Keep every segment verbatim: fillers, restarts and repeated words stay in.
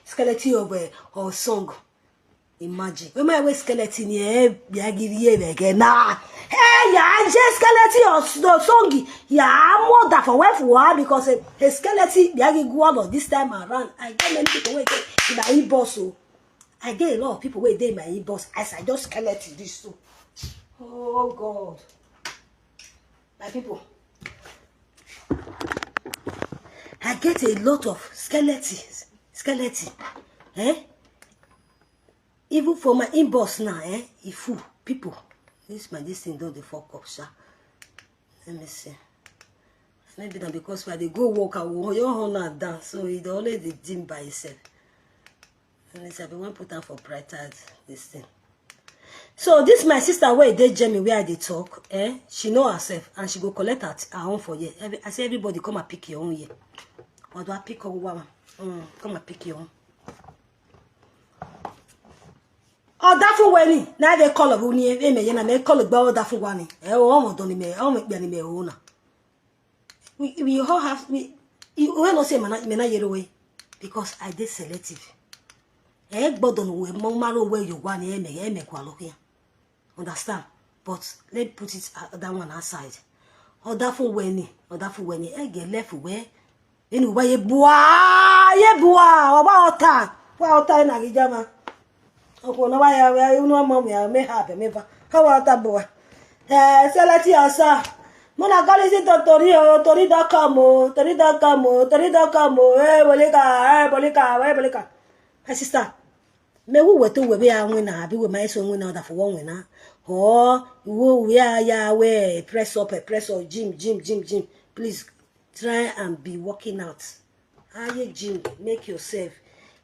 skeleton of uh, or song. Imagine. When my way skeleton here, be I give you again. Nah. Hey, ya je skeleton or s- no song. Ya mother for where for why because a, a skeleton be I give one of this time around. I get many people wait in my inbox. So I get a lot of people wait there in my inbox. As I just skeleton this so. Oh God. My people. I get a lot of skeletons. Skeleton. Eh? Even for my inbox now, eh? If you people, this my this thing don't the fuck up, sha. Let me see. Maybe not because when they go walk, I will your honor down. So it always the dim by itself. And it's everyone put down for brighter this thing. So this my sister where they Jamie where they talk, eh? She know herself and she go collect her, her own for here. Every, I say everybody come and pick your own here. Or do I pick up one? Mm, come and pick your own. Ọdafun weni na dey call of uni eme yena me call gba ọdafun wani. E o ọmọ don ni me, ọmọ pe ni me o na. We we all have we you we no say me na me na yere we because I dey selective. E gbọ́dọ̀ no we mo ma ro we yo wa ni eme eme kwa lo kiyan. Understand? But let me put it uh, that one aside. Ọdafun weni, ọdafun weni e get left we. Inu wa ye bua, ye bua, wa wa ota. Wa ota na gijama. Oko na wa ya we unu ma mu ya me ha be me va. Ka wa ota bua. Eh, selati asa. Mo na goli si to tori o, tori da kamo, tori da kamo, tori da kamo. Eh, bolika, eh, bolika, eh, bolika. My sister, me wu we to we be a win na, abi we my so win na da for one win na. Oh, wo we are ya we press up, eh, press up, gym, gym, gym, gym. Please try and be working out. Aye gym, make yourself.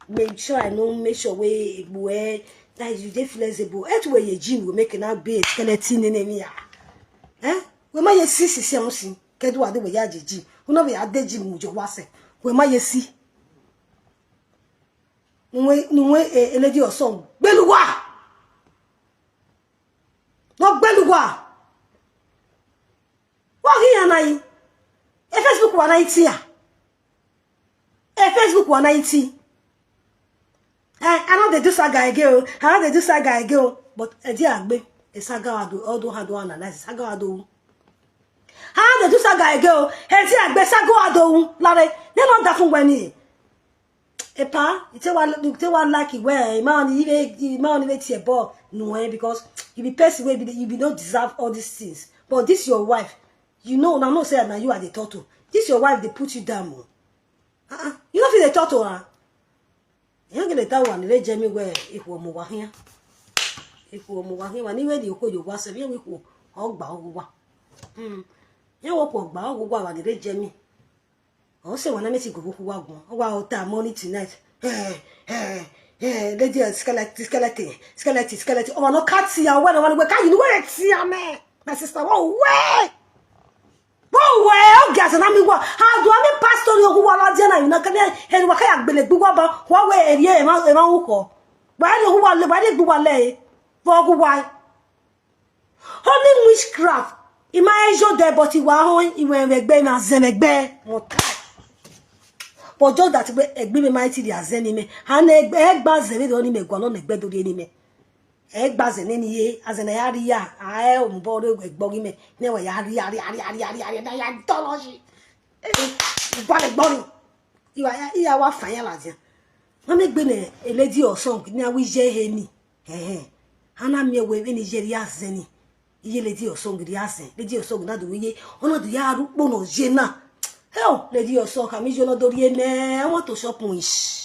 Make sure I know, make sure we we that you dey flexible. Et we ye gym we make na be skeleton in me ya. Eh? We ma ye si si si amusi. Kedu ade we ya je gym. Una we ade gym mu jo wa se. We ma ye si. Nwe nwe e lady oso. Beluwa. No beluwa. Wa hi ya na yi. E Facebook wa na yi ti ya. E Facebook wa na yi ti. Eh, I no dey do saga again o. I no dey do saga again o. But e dey agbe. E saga wa do all do ha do analyze. Saga wa do. I no dey do saga again o. E dey agbe saga wa do. Lare. They no da fun weni. Epa, you tell one you tell one like it well. Imagine if imagine if it's a ball. No, eh, because you be person wey be you be no deserve all these things. But this your wife, you know, now no say na you are the turtle. This your wife they put you down. Oh. Uh-uh. You don't feel the turtle, huh? You get that one, let Jamie wear if we move here. If we move here, when you wear the oko you was a very cool. Ogba ogwa. Hmm. You walk ogba ogwa when they Jamie. Oh, say when I make you go walk one. Oh, wow, that money tonight. Hey, hey, hey, lady skeleton, skeleton, skeleton, skeleton. Oh, no, cut ya. When I want to work, you know where it's here, man. My sister, oh, wait. Bo we o ga sana mi wa. Ha do ami pastor yo ku wa la je na ina kan he wa ka ya gbele gbu wa ba. Wa we e ye e ma e ma u ko. Wa ni ku wa le wa ni gbu wa le. Bo ku wa. Only witchcraft. Ima ejo de but iwa ho iwe we gbe ma ze me gbe. Mo ta. But just that we egbe me mighty di azeni me. Ha na egbe egba ze me do ni me gwa lo na egbe do ni me. Egba ze ni ye, azeni ya ri ya. Ae o mbo re egbo gi me. Ne we ya ri ya ri ya ri ya ri ya ri ya na ya tolo shi. Eh, ba le gbo ni. Iwa ya iya wa fa ya la je. Ma me gbe ne a lady or song ni a wi je he ni. He he. Ana mi we ni je ri azeni. Iye lady or song ri azen. Lady or song na do ye. Ona do ya ru po no je na. Hell, lady or song ka mi je no do ri me. I want to shop mo ish.